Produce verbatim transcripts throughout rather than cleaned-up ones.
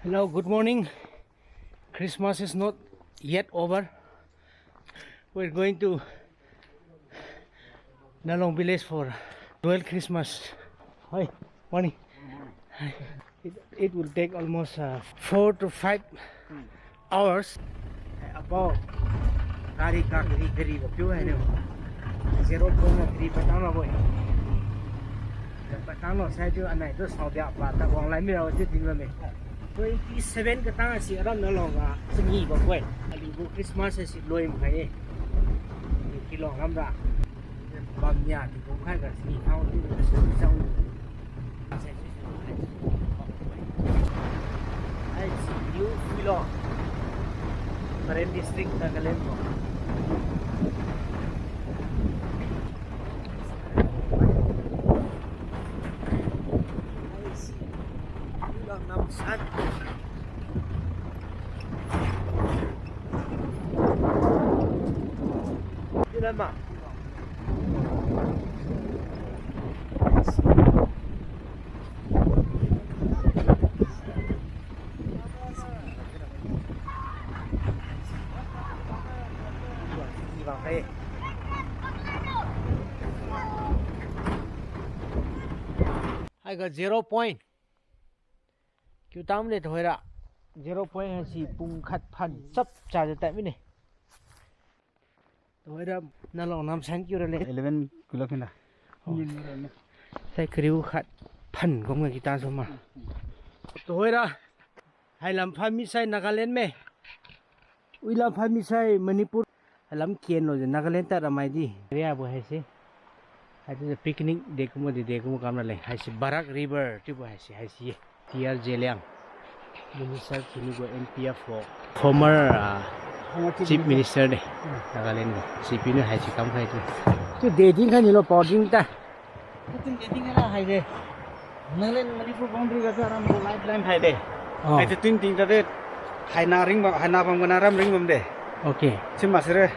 Hello, good morning. Christmas is not yet over. We're going to Nalong village for Noel Christmas. Hi, morning. Hi. It, it will take almost uh, four to five hours. About gari ka gari gari ba piu hai ne. Zero point na gari patang lo boi. Patang lo sai tu anai tu sao dia pa ta wang lai mi rao tu ting lo me. Twenty seven katang si aram Nalong ga sini ba boi. Aliu gu Christmas si loi mai. Kilong ram ra. Bam nia ti gu khai ga sini thao ti ga sini chang. Ai, si New Phuilo, Peren District, Nagaland ko. Ai, si Phuilo Namsan. Phuilo ma. Haiga zero point. Kiu tam le tuhoira. Zero point haisi pung khat phan chap chajiu tad mine. Tuhoira Nalong Namsan kiu rale. Eleven kilo kina. Oh. Sai kariu khat phan kumga kita suma. Tuhoira. Hailam phan misai Nagaland me. Uilam phan misai Manipur. Hailam kenlo je Nagaland tad ramai di. Area bo haise. Haitu picnic de kumbo de de kumbo kam rale. Haise Barak River chiubo haise, haise. T R Zeliang, minister kini gu M P F ho. Former, ah, Former Chief Chief Minister. Minister de. Hmm. Nagaland gu. Si piniu haise kam khai tu. Tu de dinkhai nilo pao ding ta. Tu tin de ding ra hai de. Nagaland Manipur boundary ga tu aram gu lifeline hai de. Oh. Hai tu tin ting ta de. Haina ringbam, haina bam gana ram ringbam de. Okay. Chiu masira.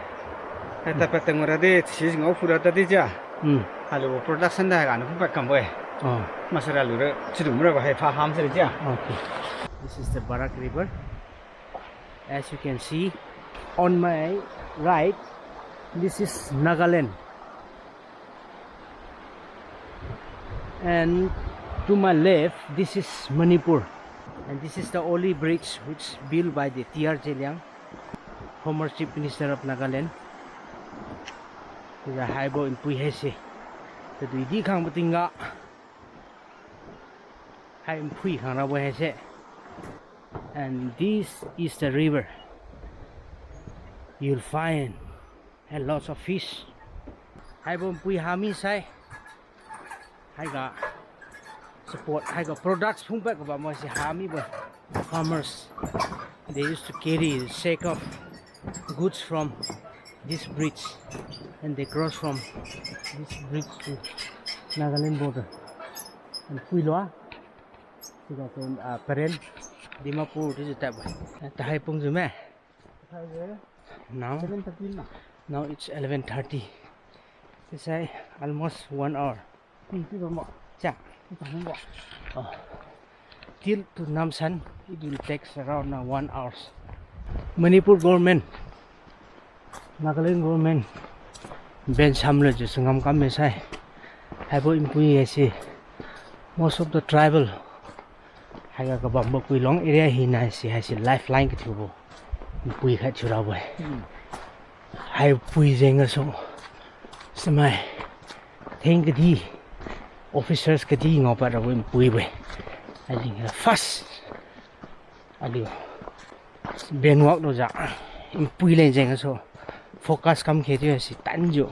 Hai ta patang ra de, si ngao phura ta de jia. Hmm. Aliu production da gana phu pat kambo e. Oh. Masira aliura, chiu dum ra ba hai pha ham sira jia. Okay. This is the Barak River. As you can see, on my right, this is Nagaland. And to my left, this is Manipur. And this is the only bridge which built by the T R Zeliang, former Chief Minister of Nagaland. Chiujiu haibo npui haise. Tadui di khangbo tingga. Hai npui khang rabo haise. And this is the river. You'll find a lot of fish. Haibo npui ha misai. Haiga support, haiga products phungpad kabam mose ha mibo. Farmers, they used to carry the sack of goods from this bridge, and they cross from this bridge to Nagaland border. And Puilua, siga to, ah, Peren, Dimapur, this is type. Tahai pungjiu me. Now, seven thirty na. Now it's eleven thirty. This is almost one hour. Hmm, tiu bambo. Cha. Tiu bambo. Oh. Till to Namsan, it will takes around, uh, one hours. Manipur government, Nagaland government, ben samlo jiu sungam kam me sai. Haibo npui haise, most of the tribal, haiga kabambo Kuilong area hina si haise lifeline kathiubo npui khat thiurabo-e. Hmm. Hai pui jeng gasu, samai, theng kadi, officers kadi ngaopad rabo npuibo-e. Alingga first, aliu ben waklujiu, npui leng jeng gasu, focus kam khe thiu si tanjiu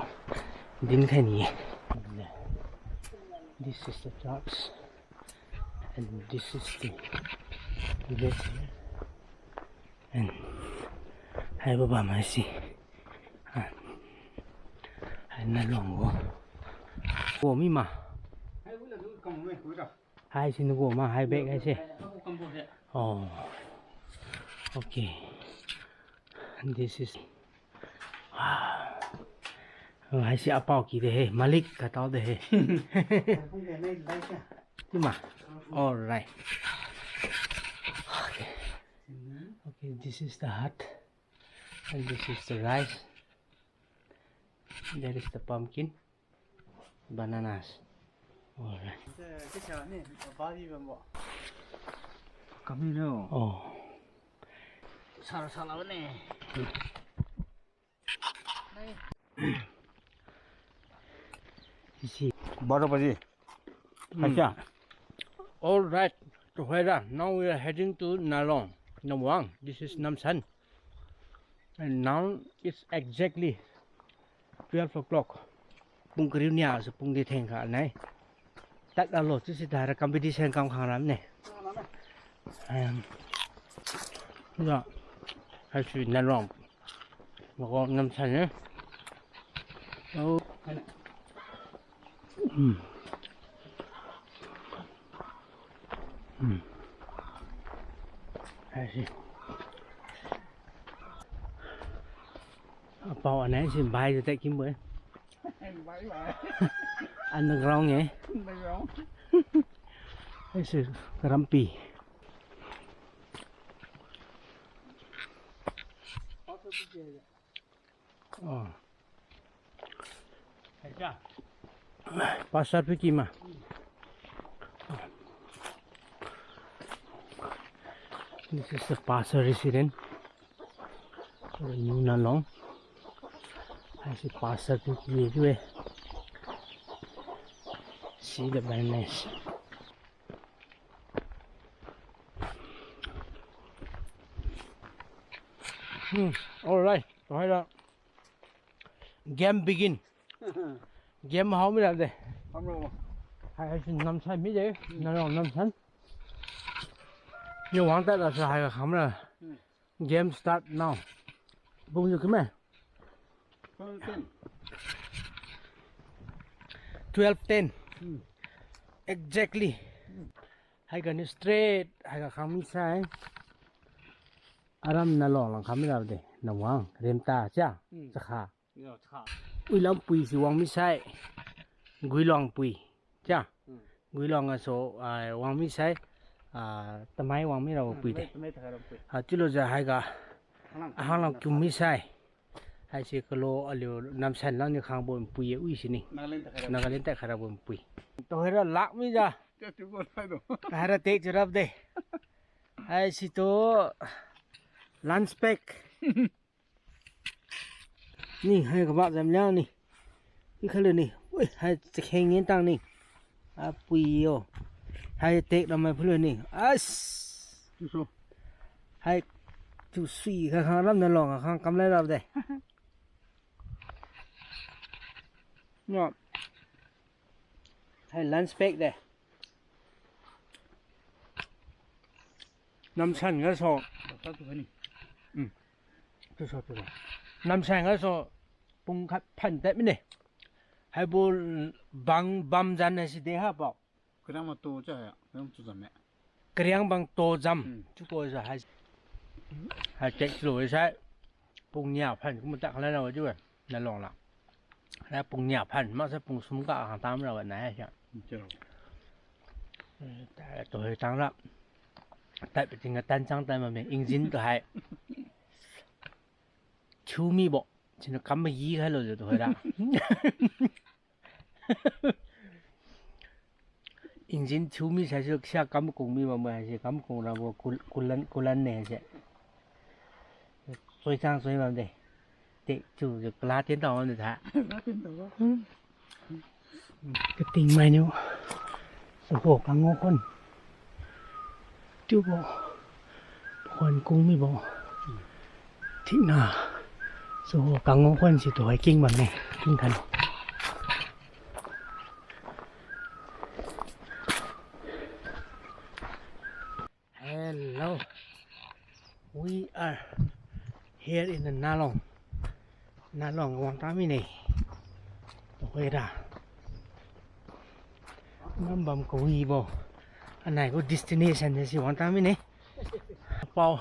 dinkhai ni-e. This is the church. And this is the village here. And haibo bam haise. Ah. Hai Nalong gu. Gu mi ma. Haise nagu ma, hai bag haise. Oh. Okay. This is, ah. Oh, haise apao ki de he, malik katao de he. Tima. All right. Okay. This is the hut, and this is the rice. There is the pumpkin, bananas. All right. Kami no. Oh. Sara sala ne. Isi. Baro baji. Hmm. Acha. All right, tohoira. Now we are heading to Nalong, Namwang. This is Namsan. And now it's exactly twelve o'clock. Pung kariu nia se pung di theng kha nai. Tad alo, chiusi tara competition kam khang ram ne. Em, ya, haisi Nalong. Mako Namsan ne. Oh. Hmm. Hmm. Haisi. Apao anai si bai de tai kimbo e. Bai bai. Underground e. Underground. Haisi karampi. Oh. Pastor Piki ma. This is the pastor resident. New Nalong. Haisi Pastor Piki e. See the brightness. Hmm, all right. Tohoira. Game begin. Game hao mi ra de. Hamlo. Hai, hai, sin namsai mi de. Hmm. Nalong namsan. Yo wang ta la sa hai ga kham ra. Hmm. Game start now. Pung yu kime? Twelve ten. Twelve ten. Hmm. Exactly. Hmm. Haiga ni straight, haiga khang misai. Aram Nalong lang khang mi ra de. Nawang, Remta, cha, hmm, Chakha. Yo, Chakha. Uilam pui si wang misai. Guilong pui. Cha. Hmm. Guilong aso, ah, wang misai. Ah, Tamai wang mi ra pui de. Hmm, Tamai, Tamai thakha ra pui. Ah, chiulo ja haiga. Hanglang, hanglang kiu misai. Haisi kalo aliu namsan lang ni khangbo pui ye ui sini. Nagaland ta khaira. Nagaland ta khaira bo pui. Tohoira lak mi ja. Khaira tek chirap de. Haisi tu lunch pack. Ni hai kaba jam liang ni. Ni khalu ni. Ui, hai chakheng ngin tang ni. Apui yo. Hai tek ramai phulu ni. As. Tuso. Hai tu sui kha khang ram na long kha khang kam lai rap de. Nyo. Hai lunch pack de. Namsan gasu. Data tu ni. Hmm. Tuso, tuso. Namsan gasu pung khat phan tat mine. Haibo bang bam jan haisi de ha pao. Kariang bang to cha ya, kariang to jam me. Kariang bang to jam. Hmm. Chiu ko ja hai. Hai tek chiu lo sai. Pung nia phan kum ta khala na wa chiu. Na long la. Hai pung nia phan, maksai pung sum ga khang tam ra wa na hai sia. Hmm, chiu lo. Ta to hai tang ra. Tai pe ting ga tan chang tai ma me, engine tu hai. Chiu mi bo. Sina kam ma yi khai lo je tu hai da. Engine chiu mi sai su sia kam kung mi bam haise kam kung rabo kul-, kulan, kulan ne haise. Soi chang soi bam de. Te chiu je kala tien tao ne tha. Kala tien tao. Hmm. Kating mainiu. Suho kango khon. Tiubo. Khon kung mibo. Thina. Suho kango khon si tu hai king bam ne. King khan. Hello. We are here in the Nalong. Nalong wang ta mine. Tuhoira. Nambam kawibo. Anai gu destination si wang ta mine. Pao.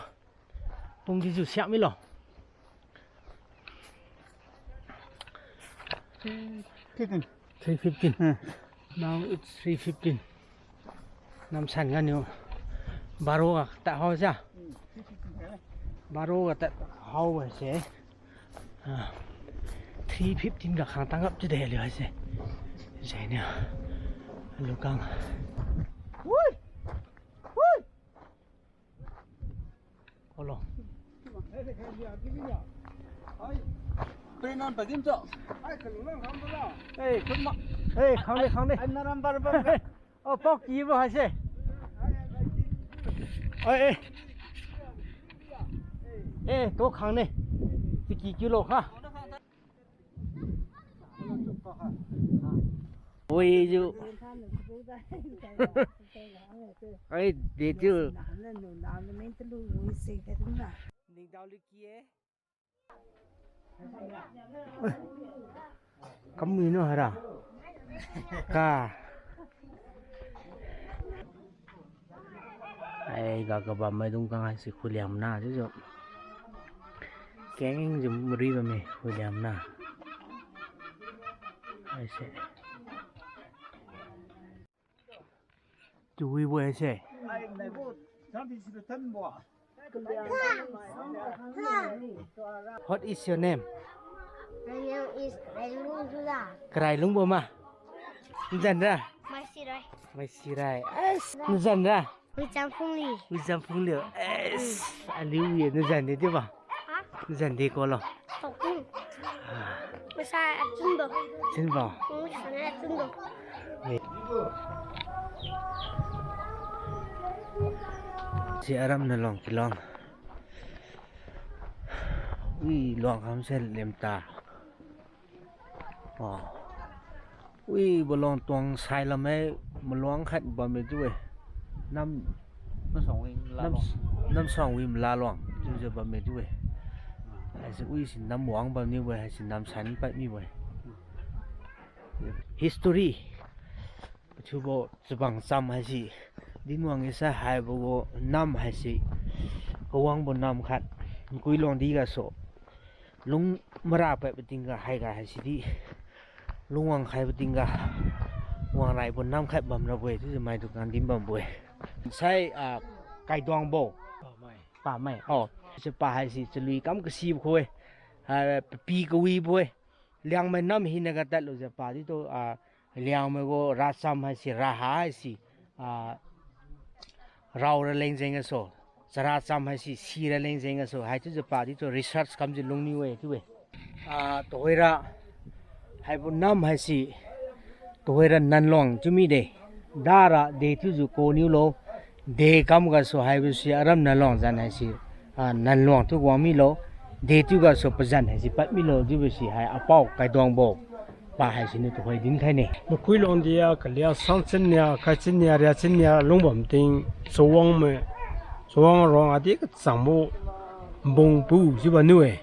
Pung di ju siak milo. Fifteen. Three fifteen. Hmm. Now it's three fifteen. Namsan ganiu. Baro ga ta hao ja. Hmm, three fifteen kha le. Baro ga tad hao haise. Ah, three fifteen ga khang tang gap chiu de aliu haise. Jai niu. Aliu kang. Woi! Woi! Olo. Eh, khang de, khang de. Oh, pao kibo haise. Oi, eh. Eh, to khang ne. Siki kiu lo kha. Oi, ju. Ai, de ju. Ningdao li ki e. Kamui no hara. Ka. Ai, ga kabam maidung kang haise Khuliang mana chiujiu. Keng jiu mari bamme Khuliang mana. Haise. Chiu wibo haise. What is your name? My name is Railung Jula. Karailungbo ma? Nzan ra? Maisirai. Maisirai. Yes. Nzan ra? Wijamphungli. Wijamphungli. Yes. Aliu ye nzan de diba? Ha? Nzan de ko lo. Tokung. Ah. Masa achunbo. Chunbo. Hmm, sana achunbo. Ye. Si aram nalong kilong. Ui, luang khamse lemta. Oh. Ui, balong tuang sai lam e, maluang khat bamme chiu-e. Nam, nam, namsang wi mala luang chiujiu bamme chiu-e. Haise ui si nam wang bamniu-e, haise nam san pad mibo-e. History. Pathiubo chabang cham haise, dinwang isa haibo gu nam haise, kawangbo nam khat, Makuilongdi gasu, lung mara pad pating ga haiga haise di, lungwang khai pating ga, wangraibo nam khat bamrabo-e, chiujiu maitu kang din bambo-e. Sai, ah, Kaiduangbo. Pamai. Oh, si pa haise chalui kam kasibo kho-e. Ah, papi kawibo-e. Liangmai nam hinaga tadlujiu padi tu, ah, Liangmai gu racham haise, raha haise, ah, rao raleng jeng gasu, characham haise, si raleng jeng gasu, haichiujiu padi tu research kamjiu lungniu-e chiu-e. Ah, tuhoira, haibo nam haise, tuhoira Nanluang chiu mide, dara de chiujiu kaniu lo, de kam gasu haibo si aram Nanluang zan haise, ah, Nanluang chiu wang milo, de chiu gasu pazan haise pad milo chiubo si hai apao Kaiduangbo pa haisiniu tuhoi dinkhaine. Makuilongdi a kalia sang chinnia, khai chinnia, ria chinnia lungbam ting, chawang me, chawang rong adi kachangbo, Mbungpu chiubo niu-e.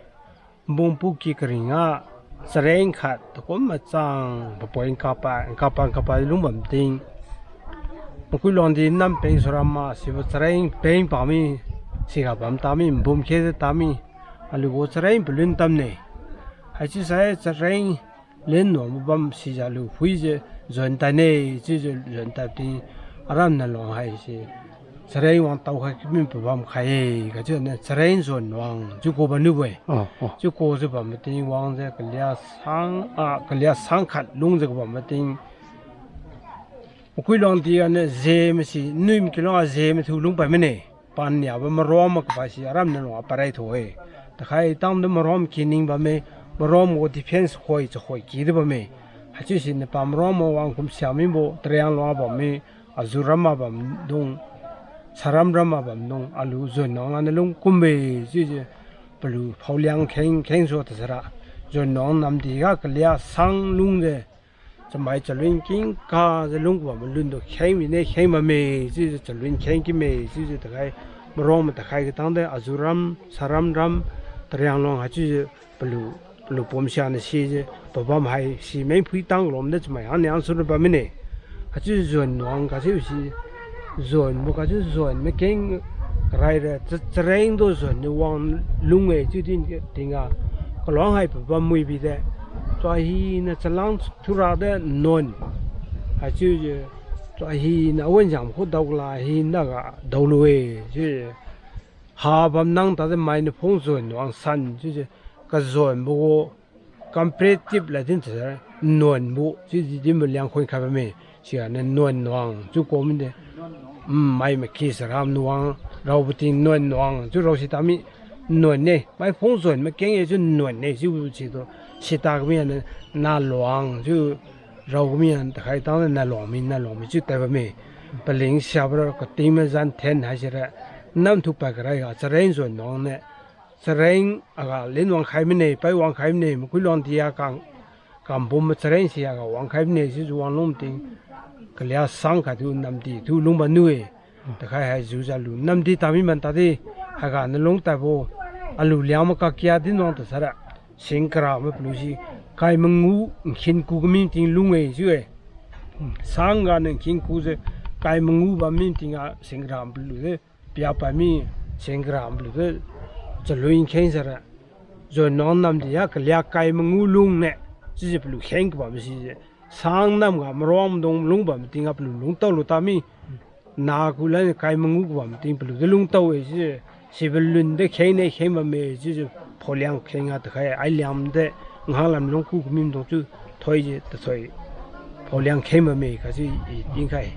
Mbungpu ki karinga, chareng khat takum machang papoi nkapa, nkapa, nkapa lungbam ting, Makuilongdi nam peng suram ma sibo chareng peng pami, siga bam tami, mbum khe tami, aliu gu chareng palun tamne. Haichiusai chareng len nuang bam sijiu aliu phuijiu zon tadne, chiujiu zon tad ting aram Nanluang haise chareng wang taokhai kami pabam khai-e, kachiuniu chareng zon wang chiu ku bamniubo-e. Chiu kujiu bam ting wangjiu kalia sang, ah, kalia sang khat lungjiu kabam ting, Makuilongdi aniu je masi, nui Makuilong a je mathiu lungpai mane. Paniabo marom ma kapai si aram Nanluang a parai tho-e. Takhai tangdi marom kining bamme, marom gu defence khoi chakhoi kidu bamme. Haichiu siniu pa marom ma wang kum sia mibo, Tariang luang bamme, Azuram ma bamdung, Saram ram ma bamdung, aliu Zonnang aniu lung kumbe, chiujiu, paliu phaoliang kheng kheng su tasara, Zonnang namdi ga kalia sang lungjiu, chamai chalun kingkajiu lung bam lun tu kheng mine kheng bamme, chiujiu chalun kheng kime, chiujiu takhai, marom ma takhai katangdi, Azuram, Saram ram, Tariang luang haichiujiu, paliu, paliu pumsia niu sijiu, pabam hai si mengphui tang lomdi chamai hangniu hangsu ra bam mine. Haichiujiu Zonnang kasiusi, zon bo kachiu zon makeng karaira, cha-, chareng tu zon niu wang lung-e chiu din tingga, kaluang hai pabam mui bide. Chua hina chalang thura de non. Haichiujiu, chua hina awan jam khu daola hinaga daolu-e chiu. Habam nang tadi mainiu phung zon nuang san chiujiu kazonbo gu comparative la din tase nuanbo chiudi dinbo liang khun khai bamme. Siganiu nuan nuang chiu kum mide. Mm, mai maki saram nuang, raobo ting nuan nuang chiu rao sita mi nuan ne. Mai phung zon makeng-e chiu nuan ne chiu situ sita kami aniu naluang chiu rao kami aniu takhai tang naluang mi, naluang mi chiu tai bamme. Paling siabora kating mazan then haisira namthu pad karai ga chareng zon nuang ne. Chareng aga lin wangkhai mine, pai wangkhai mine, makui luang tia kang, kambum chareng si aga wangkhai mine, sijiu wanglung ting, kalia sang khattu namdi tu lungba nu-e. Takhai haijiu jiu alu namdi tami man tadi, haiga nalung taibo, alu liang makakia din wang tasara, singkara ma palu si, kai mangu, nkhin ku kami ting lung-e jiu-e. Sang ganiu nkhin kujiu, kai mangu bam mi ting a singkara ma palu de, pia pai mi, singkara ma palu de, chalui nkheng sara. Zon nuang namdi a kalia kai mangu lung ne, chiujiu palu kheng kabam si, sang nam ga maruang maidung lung bam ting a palu lungtao lu tami, na ku lani kai mangu kabam ting palu de lungtao-e chiujiu, sibo lun de kheng ne kheng bamme chiujiu, phaoliang kheng a takhai, ai liang de, ngha lam lungku kami maidung chiu, thoijiu, tathoi, phaoliang kheng bamme kachiu i tingkhai.